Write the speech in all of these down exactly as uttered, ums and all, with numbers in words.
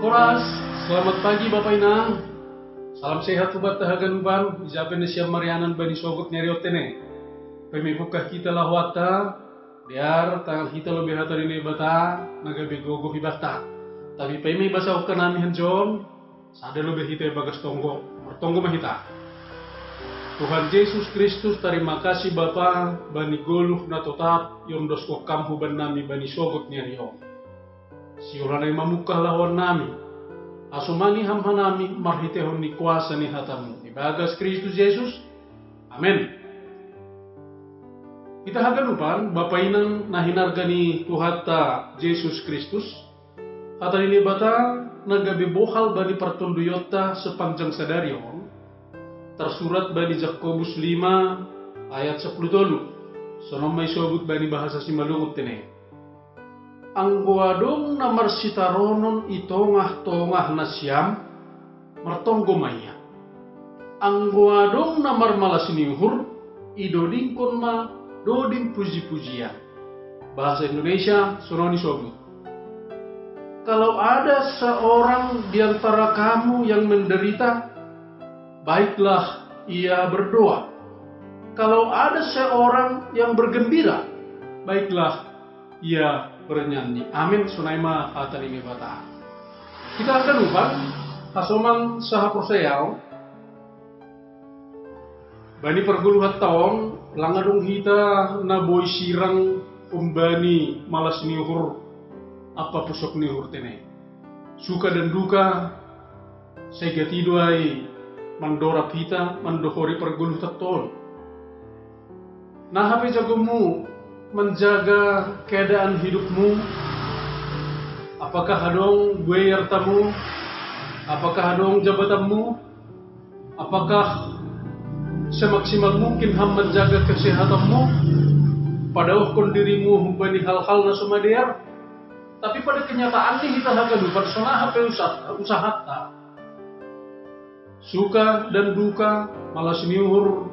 Horas, selamat pagi Bapak Inang. Salam sehat buat haganupan, ija pe ne siam marianan bani sogot ni ari on tene. Paimaibukka hita laho atta, dear tangan hita lobei hata ni Naibata na gabe gogo ibanta. Tapi paima ibasa ukkanami hanjon, sada lobei hita ibagas tonggo, martonggo ma hita. Tuhan Jesus Kristus, tarima kasih Bapa, bani goluh na totap iondoskon Kam hubannami bani sogot ni ari on. Siulanai mamungkah lahoannami. Hasomani Ham hanami marhiteihon ni kuasa ni hataMu ibagas Kristus Jesus. Amen. Hita haganupan, Bapa Inang na hinarga ni Tuhanta Jesus Kristus, hata ni Naibata na gabe bohal bani partonduyonta sepanjang sadari on, tarsurat bani Jakobus lima ayat sapuluh tolu. Sonon ma isobut bani bahasa Simalungun tene. Anggo adong na marsitaronon i tongah-tongah nasiam, martonggo ma ia. Anggo adong na marmalas ni uhur, idodingkon ma doding puji-pujian. Bahasa Indonesia, sonon isobut. Kalau ada seorang di antara kamu yang menderita, baiklah ia berdoa. Kalau ada seorang yang bergembira, baiklah ia bernyanyi. Amin. Sonai ma hata ni Naibata. Hita haganupan, hasoman sahaporseaon, bani pargoluhanta on, lang adong hita na boi sirang humbani malas ni uhur ampa pusok ni uhur tene. Suka dan duka, sai gati do ai mandorab hita, mandohori pargoluhanta on. Nah, hape jagomu menjaga keadaan hidupmu? Apakah adong buei artamu? Apakah adong jabatanmu? Apakah semaksimal mungkin ham menjaga kesehatanmu? Padaohkon dirimu humbani hal-hal na so madear? Tapi pada kenyataanni hita haganupan songon aha pe usaha, usahanta, suka dan duka, malas ni uhur,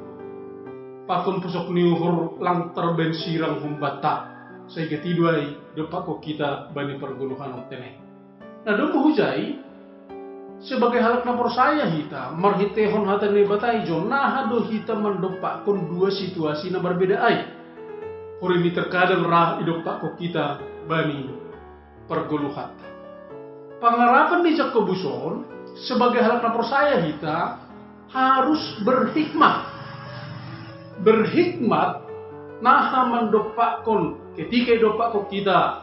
pakon pusok ni uhur lang tarbaen sirang humbanta. Sai gati do ai dompakkon hita bani pargoluhan on tene. Na dommu hujai, sebagai halak na porsaya hita, marhiteihon hata ni Naibata ijon, naha do hita mandompakkon dua situasi na marbeda ai. Porini terkadang ra idompakkon hita bani pargoluhanta. Pangarapan ni Jakobus on, sebagai halak na porsaya hita harus berhikmat. Berhikmat naha mandompakkon, ketika idompakkon hita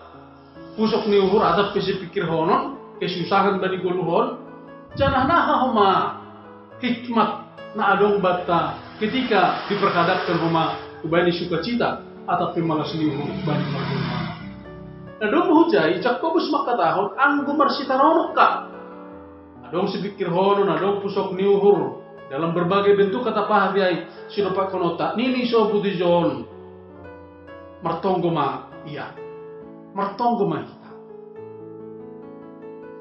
pusok ni uhur atap pe sipikirhonon, kesusahan bani goluh on, janah naha homa hikmat na adong banta ketika diperhadapkan homa hubani sukacita atap pe malas ni uhur bani pargoluhan. Na dommu hujai, Jakobus mangkatahon anggo marsitaronon ka. Adong sipikirhonon, adong pusok ni uhur. Dalam berbagai bentuk hata paha biai sidompakkononta. Nini isobut ijon. Martonggo ma ia. Martonggo ma hita.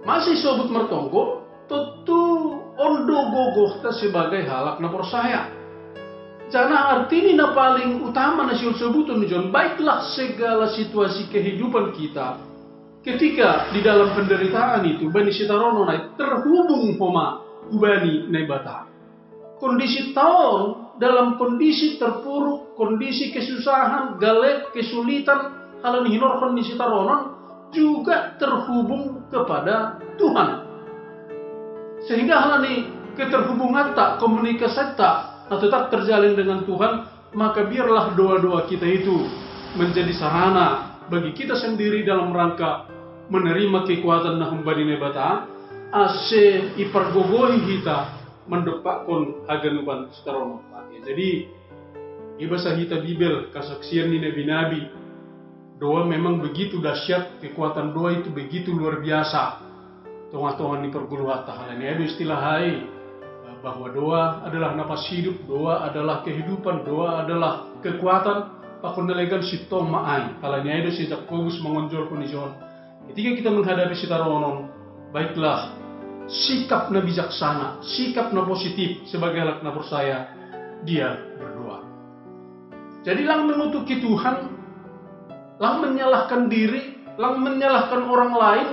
Masa isobut martonggo? Tontu on do gogohta sebagai halak na porsaya. Janah artini na paling utama na sihol sobuton ijon, baiklah segala situasi kehidupan kita, ketika di dalam penderitaan itu, bani sitaronon ai terhubung homa hubani Naibata. Kondisi taon dalam kondisi terpuruk, kondisi kesusahan, galek, kesulitan, halani hinorhon ni sitaronon juga terhubung kepada Tuhan. Sehingga halani keterhubunganta, komunikasita, na tetap terjalin dengan Tuhan, maka biarlah doa-doa kita itu menjadi sarana bagi kita sendiri dalam rangka menerima kekuatan na humbani Naibata, ase ipargogohi hita mandompakkon haganupan sitaronon. Jadi, ibasa hita Bibel, kesaksian ni nabi-nabi, doa memang begitu dahsyat, kekuatan doa itu begitu luar biasa. Tongah-tongah ni pargoluhanta, halani ai do istilah ai, bahwa doa adalah napas hidup, doa adalah kehidupan, doa adalah kekuatan. Pakon na legan sintong ma ai, halani ai do si Jakobus mangonjolkon ijon. Ketika kita menghadapi sitaronon, baiklah sikap na bijaksana, sikap na positif sebagai halak na porsaya, dia berdoa. Jadi lang mengutuki Tuhan, lang menyalahkan diri, lang menyalahkan orang lain,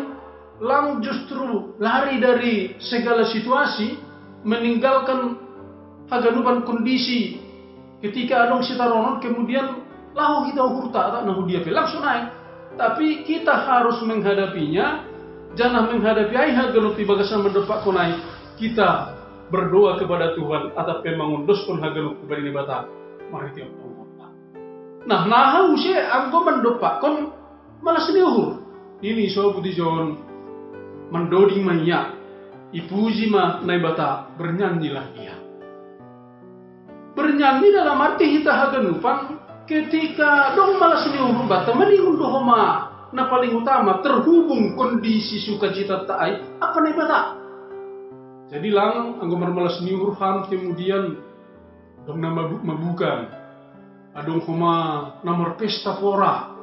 lang justru lari dari segala situasi, meninggalkan haganupan kondisi ketika adong sitaronon, kemudian laho hita uhurta, tak nahu dia pe langsung naik. Tapi kita harus menghadapinya, janah menghadapi ai haganup i bagasan mandompakkon ai. Kita berdoa kepada Tuhan atap pe mangondoskon haganup hubani Naibata marhitei tonggotta. Nah, naha use anggo mandompakkon malas ni uhur. Nini so pujion, mandoding ma ia, ipuji ma Naibata, bernyanyilah ia. Bernyanyi dalam arti hita haganupan, ketika dong malas ni uhur banta, maningon do homa na paling utama terhubung kondisi sukacitanta ai, apa Naibata. Jadi lang anggo marmalas ni uhur ham kemudian dong na mabuk-mabukan, adong homa na marpesta pora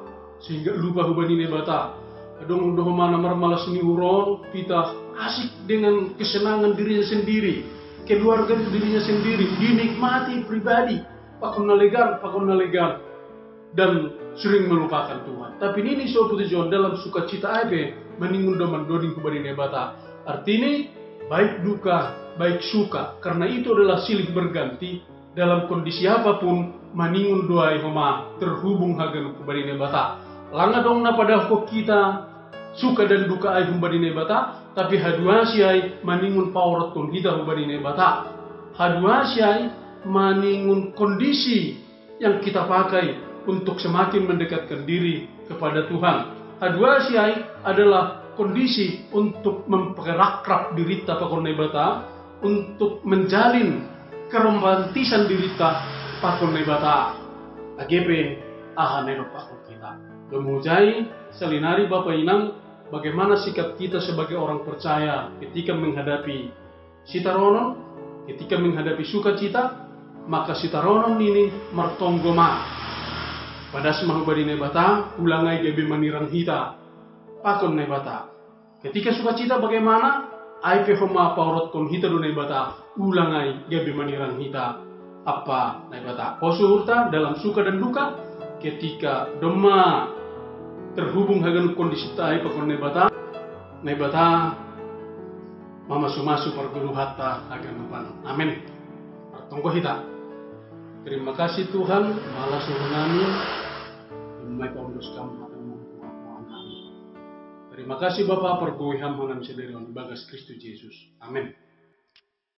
sehingga lupa hubani Naibata. Adong do homa na marmalas ni uhur on, pitah asik dengan kesenangan dirinya sendiri, keluarga dirinya sendiri, dinikmati pribadi, pakon na legan, pakon na legan, dan sering melupakan Tuhan. Tapi nini so pujion, dalam sukacita ai pe maningon do mandoding hubani Naibata. Artini, baik duka, baik suka, karena itu adalah silih berganti, dalam kondisi apapun, maningon do ai homa terhubung haganup hubani Naibata. Lang adong na padahko kita suka dan duka ai hubani Naibata, tapi haduasi ai maningon paorothon hita hubani Naibata. Haduasi ai maningon kondisi yang kita pakai untuk semakin mendekatkan diri kepada Tuhan. Haduasi ai adalah kondisi untuk memperekrab dirinta pakon Naibata, untuk menjalin keromantisan dirinta pakon Naibata. Age pe aha na idompakkon hita. Domu jai, salinari Bapa Inang, bagaimana sikap kita sebagai orang percaya ketika menghadapi sitaronon, ketika menghadapi sukacita, maka sitaronon nini martonggo ma. Padas ma hubani Naibata, ulang ai gabe manirang hita pakon Naibata. Ketika sukacita bagaimana, ai pe homa paorothon hita do Naibata, ulang ai gabe manirang hita apa Naibata. Pos uhurta dalam suka dan duka, ketika domma terhubung haganup kondisita ai pakon Naibata, Naibata mamasu-masu parguru hatta haganupan. Amen. Martonggo hita. Terima kasih Tuhan, malas uhur nami, domma ipaondos Kam hata-Mu. Terima kasih Bapa, pargogoi Ham hami sadari on ibagas Kristus Jesus. Amen.